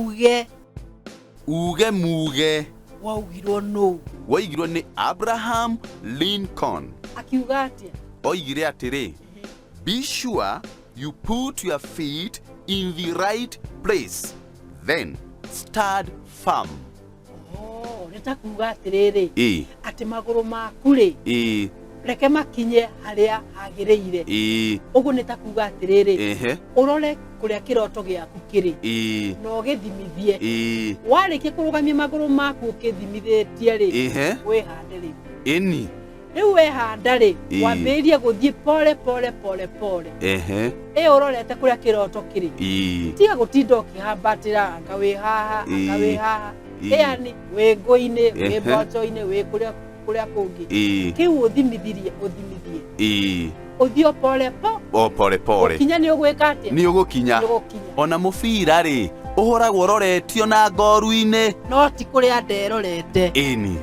Uge. Uge muge. Waugirwo nũ? Woigirwo nĩ Abraham Lincoln. Akiuga atĩa? Oigire atĩrĩ, be sure you put your feet in the right place, then stand firm. Oh, nĩ ta kuga atĩrĩrĩ, Ĩ. atĩ magũrũ maku rĩ, Ĩ. reke makinye harĩa hagĩrĩire. Ĩ. Ũguo nĩ ta kuga atĩrĩrĩ, Ehe. ũrore kũrĩa kĩroto gĩaku kĩrĩ, Ĩ. na ũgĩthimithie. Ĩ. Warĩkia kũrũgamia magũrũ maku ũkĩthimithĩtie rĩ, Ehe. wĩhande rĩu. Ĩni. Rĩu wehanda rĩ, Ĩ. wambĩrĩrie gũthiĩ pole pole pole pole. Ehe. Ĩ ũrorete kũrĩa kĩroto kĩrĩ. Ĩ. Tiga gũtinda ũkĩhambatĩra anga wĩ haha, anga Ĩ. wĩ haha. Ĩ. Yani wĩ ngũ-inĩ, wĩ Ehe. mboco-inĩ, wĩ kũrĩa kũrĩa kũngĩ. Ĩ. Kĩu ũthimithirie, ũthimithie. Ĩ. Ũthiĩ o pole po. O pole pole. Ũkinya nĩ ũgwĩka atĩa? Nĩ ũgũkinya. Nĩ ũgũkinya. Ona mũbira rĩ, ũhũragwo ũroretio na ngoru-inĩ. No ti kũrĩa nderorete. Ĩni.